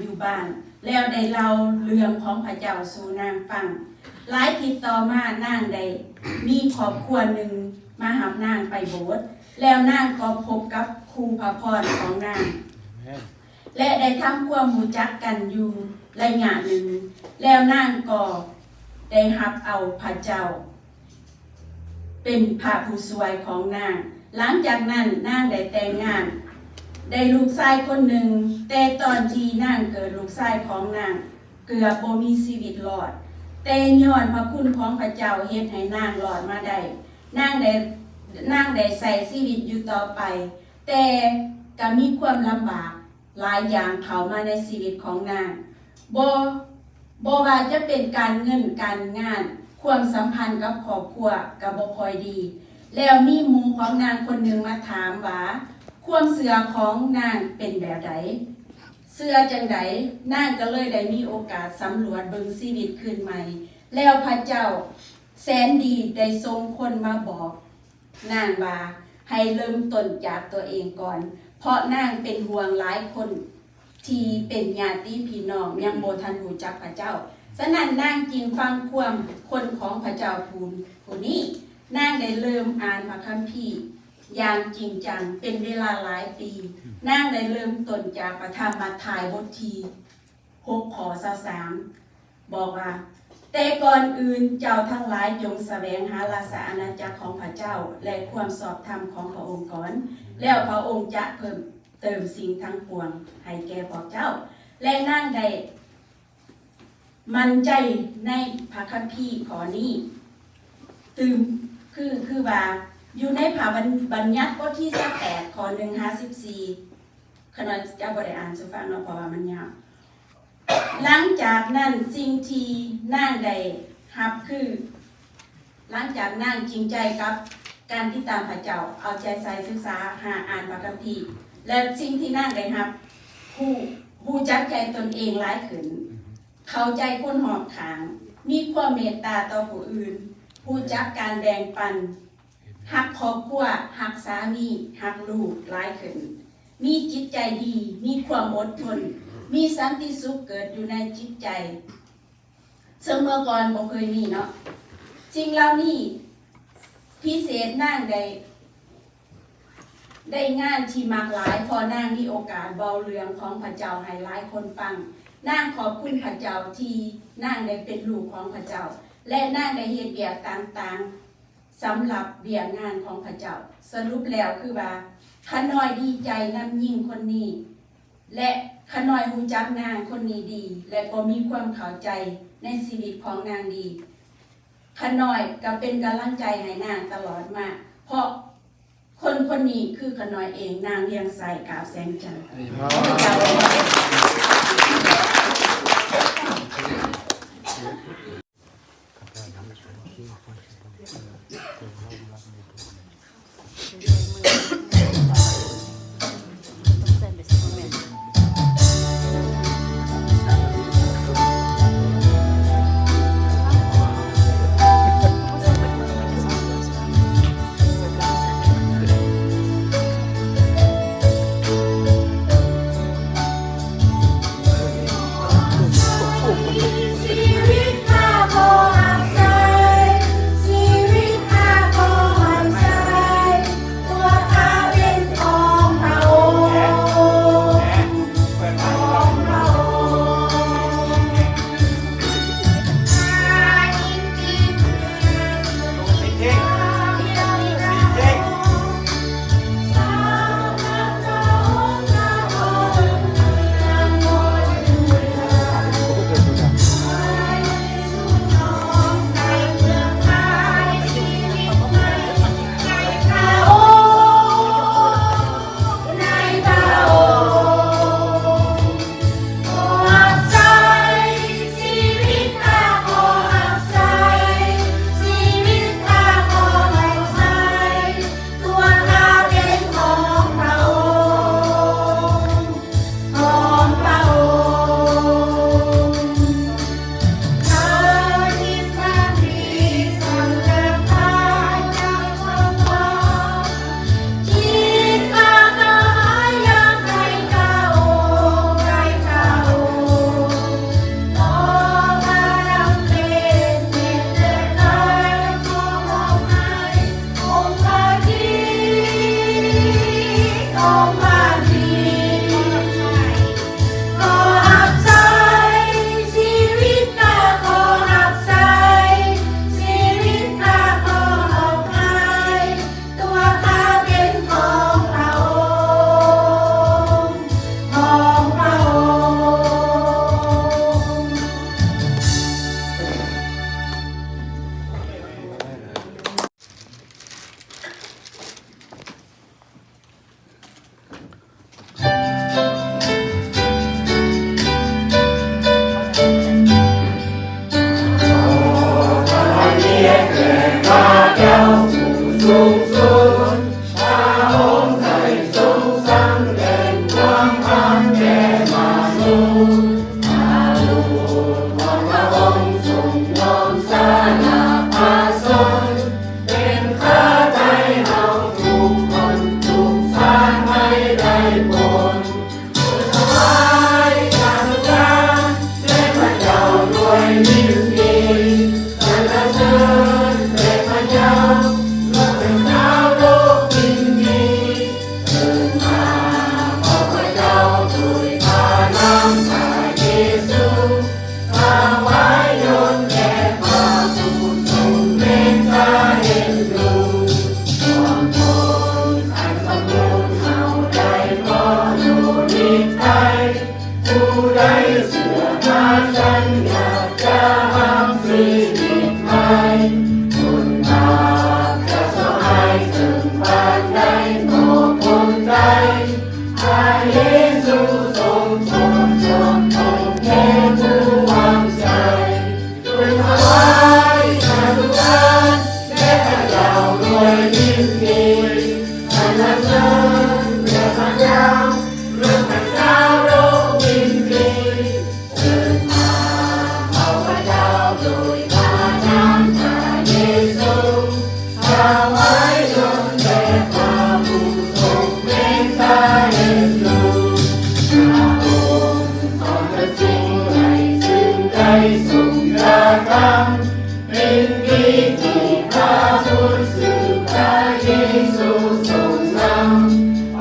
ຢູ່ບ້ານ ແລ້ວໄດ້ເລົ່າເລື່ອງຂອງພະເຈົ້າສູ່ນາງຟັງ. ຫຼາຍທິດຕໍ່ມາ, ນາງໄດ້ມີຄອບຄົວໜຶ່ງມາຮັບນາງໄປໂບດ, ແລ້ວນາງກໍພົບກັບຄູພະພອນຂອງນາງ ແລະ ໄດ້ທຳຄວາມຮູ້ຈັກກັນຢູ່ໄລຍະໜຶ່ງ, ແລ້ວນາງກໍໄດ້ຮັບເອົາພະເຈົ້າ ເປັນພະຜູ້ຊ່ວຍຂອງນາງ. ຫຼັງຈາກນັ້ນນາງໄດ້ແຕ່ງງານ ໄດ້ລູກຊາຍຄົນໜຶ່ງ. ແຕ່ຕອນທີ່ນາງເກີດ, ລູກຊາຍຂອງນາງເກືອບບໍ່ມີຊີວິດລອດ, ແຕ່ຍ້ອນພະຄຸນຂອງພະເຈົ້າເຮັດໃຫ້ນາງລອດມາໄດ້. ນາງໄດ້, ນາງໄດ້ໃຊ້ຊີວິດຢູ່ຕໍ່ໄປ, ແຕ່ກໍມີຄວາມລຳບາກ ຫຼາຍຢ່າງເຂົ້າມາໃນຊີວິດຂອງນາງ. ບໍ່, ບໍ່ວ່າຈະເປັນການເງິນການງານ, ຄວາມສຳພັນກັບຄອບຄົວກໍບໍ່ຄ່ອຍດີ. ແລ້ວມີໝູ່ຂອງນາງຄົນໜຶ່ງມາຖາມວ່າ ຄວາມເຊື່ອຂອງນາງເປັນແບບໃດ? ເຊື່ອຈັ່ງໃດ? ນາງກໍເລີຍໄດ້ມີໂອກາດສຳຫຼວດເບິ່ງຊີວິດຄືນໃໝ່. ແລ້ວພະເຈົ້າແສນດີໄດ້ສົ່ງຄົນມາບອກ ນາງວ່າໃຫ້ເລີ່ມຕົ້ນຈາກຕົວເອງກ່ອນ, ເພາະນາງເປັນຫ່ວງຫຼາຍຄົນທີ່ເປັນຍາດຕິພີ່ນ້ອງຍັງບໍ່ທັນຮູ້ຈັກພະເຈົ້າ. ສະນັ້ນນາງຈຶ່ງຟັງຄວາມຄົນຂອງພະເຈົ້າຜູ້, ຜູ້ນີ້. ນາງໄດ້ເລີ່ມອ່ານພະຄຳພີຢ່າງຈິງຈັງເປັນເວລາຫຼາຍປີ. ນາງໄດ້ເລີ່ມຕົ້ນຈາກພະທຳມະທາຍບົດທີຫົກ ຂໍ້ຊາວສາມ ບອກວ່າ, ແຕ່ກ່ອນອື່ນເຈົ້າທັງຫຼາຍຈົ່ງສະແຫວງຫາລາຊະອານາຈັກຂອງພະເຈົ້າ ແລະ ຄວາມຊອບທຳຂອງພະອົງກ່ອນ, ແລ້ວພະອົງຈະເພີ່ມເຕີມສິ່ງທັງປວງໃຫ້ແກ່ພວກເຈົ້າ. ແລະ ນາງໄດ້ໝັ້ນໃຈໃນພະຄຳພີຂໍ້ນີ້ຕື່ມ, ຄື, ຄືວ່າຢູ່ໃນພະບັນ, ບັນຍັດບົດທີຊາວແປດ ຂໍ້ໜຶ່ງຫາສິບສີ່, ຂ້ານ້ອຍຈະບໍ່ໄດ້ອ່ານສູ່ຟັງເນາະ ເພາະວ່າມັນຍາວ. ຫຼັງຈາກນັ້ນ, ສິ່ງທີ່ນາງໄດ້ຮັບຄື, ຫຼັງຈາກນາງຈິງໃຈກັບການຕິດຕາມພະເຈົ້າ, ເອົາໃຈໃສ່ສຶກສາຫາອ່ານພະຄຳພີ ແລະ ສິ່ງທີ່ນາງໄດ້ຮັບ, ຮູ້, ຮູ້ຈັກໃຈຕົນເອງຫຼາຍຂຶ້ນ, ເຂົ້າໃຈຄົນຮອບຂ້າງ, ມີຄວາມເມດຕາຕໍ່ຜູ້ອື່ນ, ຮູ້ຈັກການແບ່ງປັນ, ຮັກຄອບຄົວ, ຮັກສາມີ, ຮັກລູກຫຼາຍຂຶ້ນ, ມີຈິດໃຈດີ, ມີຄວາມອົດທົນ, ມີສັນຕິສຸກເກີດຢູ່ໃນຈິດໃຈ ເຊິ່ງເມື່ອກ່ອນບໍ່ເຄີຍມີເນາະ. ສິ່ງເຫຼົ່ານີ້ພິເສດນາງໄດ້, ໄດ້ງານທີ່ມັກຫຼາຍ, ເພາະນາງມີໂອກາດເວົ້າເລື່ອງຂອງພະເຈົ້າໃຫ້ຫຼາຍຄົນຟັງ. ນາງຂອບຄຸນພະເຈົ້າທີ່ນາງໄດ້ເປັນລູກຂອງພະເຈົ້າ ແລະ ນາງໄດ້ເຮັດວຽກຕ່າງໆ ສຳລັບວຽກງານຂອງພະເຈົ້າ. ສະຫຼຸບແລ້ວຄືວ່າ, ຂ້ານ້ອຍດີໃຈນຳຍິງຄົນນີ້ ແລະ ຂ້ານ້ອຍຮູ້ຈັກນາງຄົນນີ້ດີ ແລະ ກໍມີຄວາມເຂົ້າໃຈໃນຊີວິດຂອງນາງດີ. ຂ້ານ້ອຍກໍເປັນກຳລັງໃຈໃຫ້ນາງຕະຫຼອດມາ, ເພາະຄົນຄົນນີ້ຄືຂ້ານ້ອຍເອງ, ນາງ ລຽງໄຊ ກາບແສງຈັນ. ຂໍພະເຈົ້າອວຍພອນ. ໃດເຊື່ອຫາສັນຍາຈະຮັບຊີວິດໃໝ່, ບຸນບາບຈະສະຫາຍເຖິງປານໃດ ບໍ່ພົ້ນໄດ້ ພະເຢຊູຊົງໂປດ ຊົງໂປດແກ່ຜູ້ວາງໃຈ. ເພິ່ນຖວາຍສາທຸການແດ່ພະເຈົ້າດ້ວຍຍິນດີ, ສັນລະເສີນແດ່ພະເຈົ້າ ເພື່ອໃຫ້ຊາວໂລກຍິນດີ. ເຊີນມາເຂົ້າພະເຈົ້າໂດຍພະນາມພະເຢຊູ, ຖວາຍຕົນແດ່ພະຜູ້ຊົງເມດຕາເອັນດູ. ພະອົງສອນເຖິງສິ່ງໃດ ຊຶ່ງໄດ້ຊົງກະທຳ, ເປັນພິທີພະບຸນ ຊຶ່ງພະເຢຊູຊົງນຳ.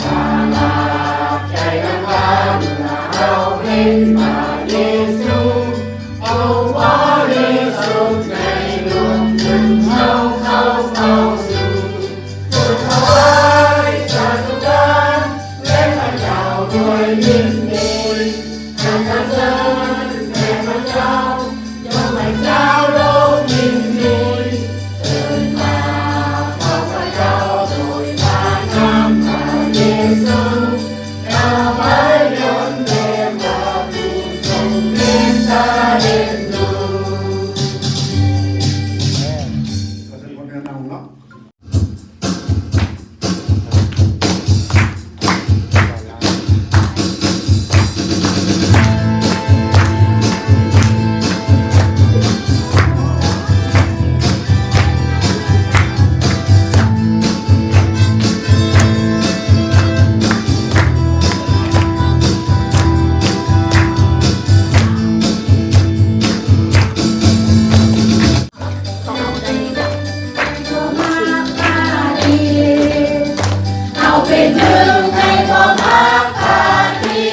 ປະທັບໃຈນຳພາ ເມື່ອເຮົາເຫັນພະເຢຊູ ອົງບໍລິສຸດໃນລົມ ຊຶ່ງເຮົາເຂົ້າເຝົ້າສູ່. ເພິ່ນຖວາຍສາທຸການແດ່ພະເຈົ້າດ້ວຍຍິນດີ, ສັນລະເສີນແດ່ພະເຈົ້າ ຢອກໃຫ້ຊາວໂລກຍິນດີ. ເຊີນມາເຂົ້າພະເຈົ້າໂດຍພະນາມພະເຢຊູ, ຖວາຍຕົນແດ່ພະຜູ້ຊົງເມດຕາເອັນດູ. ເຮົາເປັນໜຶ່ງໃນຄວາມຮັກພາຄີ,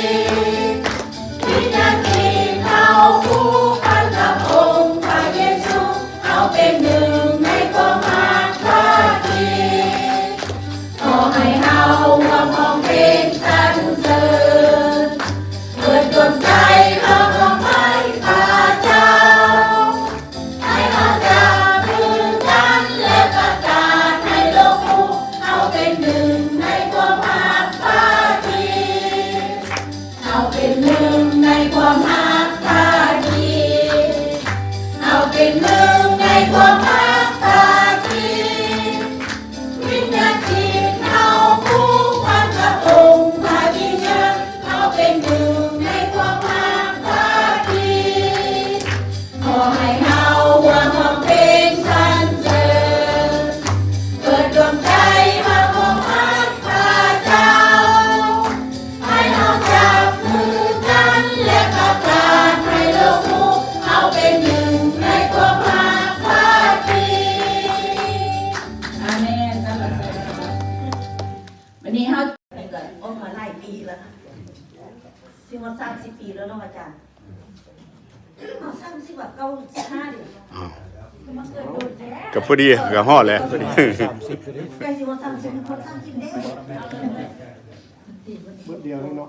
ວິນຍານຈິດເຮົາຜູກພັນກັບອົງພະເຢຊູ, ເຮົາເປັນໜຶ່ງໃນຄວາມຮັກພາຄີ. ຂໍໃຫ້ເຮົາຮ່ວມຮ້ອງເພງສັນເສີນ, ເປີດດວງໃຈເຮົາຮ້ອງໄຫ້ພະເຈົ້າ. ໃຫ້ເຮົາຈັບມືກັນ ແລະ ປະກາດໃຫ້ໂລກຮູ້, ເຮົາເປັນໜຶ່ງໃນຄວາມຮັກພາຄີ. ເຮົາເປັນໜຶ່ງໃນຄວາມຮັກພາຄີ. ເຮົາເປັນໜຶ່ງໃນຄວາມຮັກພາຄີ. ວິນຍານຈິດເຮົາຜູກພັນກັບອົງພະວິນຍານ, ເຮົາເປັນໜຶ່ງໃນຄວາມຮັກພາຄີ. ຂໍໃຫ້ເຮົາຮ່ວມຮ້ອງເພງສັນເສີນ, ເປີດດວງໃຈເຮົາຮ່ວມຮັກພະເຈົ້າ. ໃຫ້ເຮົາຈັບມືກັນ ແລະ ປະກາດໃຫ້ໂລກຮູ້, ເຮົາເປັນໜຶ່ງໃນຄວາມຮັກພາຄີ. ອາເມນ. ສຳລັບມື້ນີ້ເຮົາ ນີ້ກໍອອກມາຫຼາຍປີແລ້ວ, ຊິຮອດສາມສິບປີແລ້ວເນາະອາຈານ. ເອົາ ສາມສິບວ່າ ເກົ້າສິບຫ້າເດ. ອ້າວ ກໍພໍດີ ກໍຮອດແລ້ວ ໃກ້ຊິຮອດສາມສິບ ຮອດສາມສິບແລ້ວ. ເບິດດຽວນີ້ເນາະ.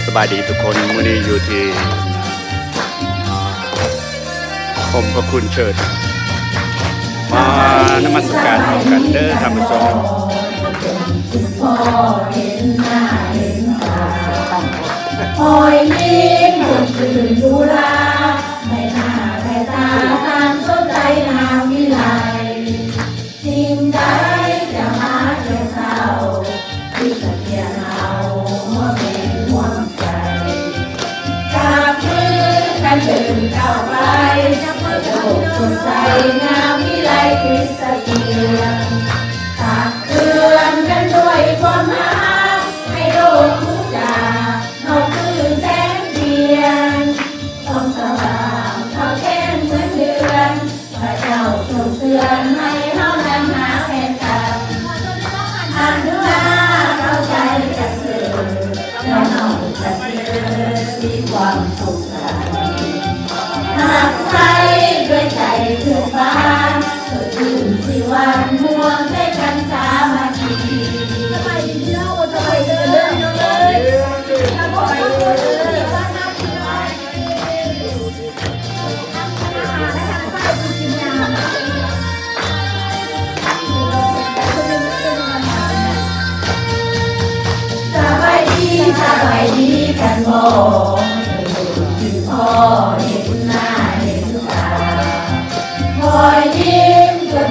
ສະບາຍດີທຸກຄົນ, ມື້ນີ້ຢູ່ທີ່ ອ່າ ສົມພະຄຸນເຊີດ ມານະມັດສະການພ້ອມກັນເດີທ່ານຜູ້ຊົມ. ຮອຍຍິ້ມບົນຊື່ນດຸລາ ໃບໜ້າໃບຕາຕ່າງສົດໃສງາມວິໄລ. ສິ່ງໃດຈະມາເຄີຍເສົ້າ ທີ່ສະກຽນເຮົາຮ່ວມແຮງຮ່ວມໃຈ ຈັບມືກັນເດີນກ້າວໄປ ໂລກສົດໃສງາມວິໄລຄຣິສຕຽນ. ຕັກເຕືອນກັນດ້ວຍຄວາມຮັກ ໃຫ້ໂລກຮູ້ຈັກເຮົາຄືແສງທຽນ ສ່ອງສະຫວ່າງເຂົ້າແຈ້ງເໝືອນເດືອນ. ພະເຈົ້າຊົງເຕືອນໃຫ້ເຮົານຳຫາແຜ່ນກັນ ຫັນໜ້າເຂົ້າໃຈກັນເທີ້ ແລ້ວເຮົາຈະເກີດມີຄວາມສຸກສັນ ຮັກໃຊ້ດ້ວຍໃຈຊື່ນ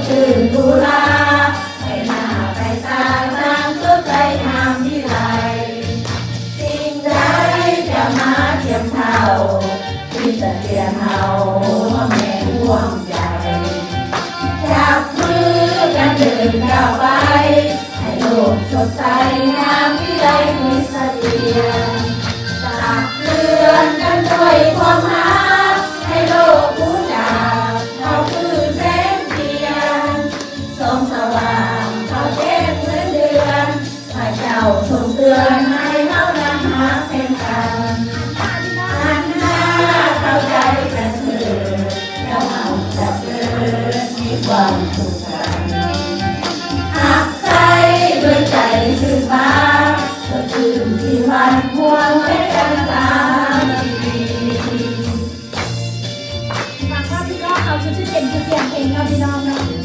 ຊື່ນບຸລາ ໃບໜ້າໃບຕາຊ່າງສົດໃສງາມວິໄລ ສິ່ງໃດຈະມາທຽມເທົ່າ ທີ່ສະເຖຍນເຮົາແມ່ນດວງໃຈ ຈັບມືກັນເດີນກ້າວໄປ ໃຫ້ໂລກສົດໃສງາມວິໄລທີ່ສະຖຽນ ຕັກເຕືອນກັນດ້ວຍຄວາມຮັກ ໃຫ້ໂລກຮູ້ຈັກເຮົາຄືແສງທຽນ ສ່ອງສະຫວ່າງຂາວແຈ້ງເໝືອນເດືອນ ພະເຈົ້າຊົງເຕືອນໃຫ້ເຮົານຳຮັກແພງກັນ ຫັນໜ້າເຂົ້າໃຈກັນເທີດ ແລ້ວເຮົາຈະເກີດມີຄວາມສຸກສັນ ຮັກໃຊ້ດ້ວຍໃຈຊື່ນບານ ສົດຊື່ນຊີວັນ ຮ່ວມແລະກັນສາມັກຄີ. ຫວັງວ່າພີ່ນ້ອງເຮົາຈະຊິເປັນຜູ້ສຽງເພງເນາະ ພີ່ນ້ອງເນາະ.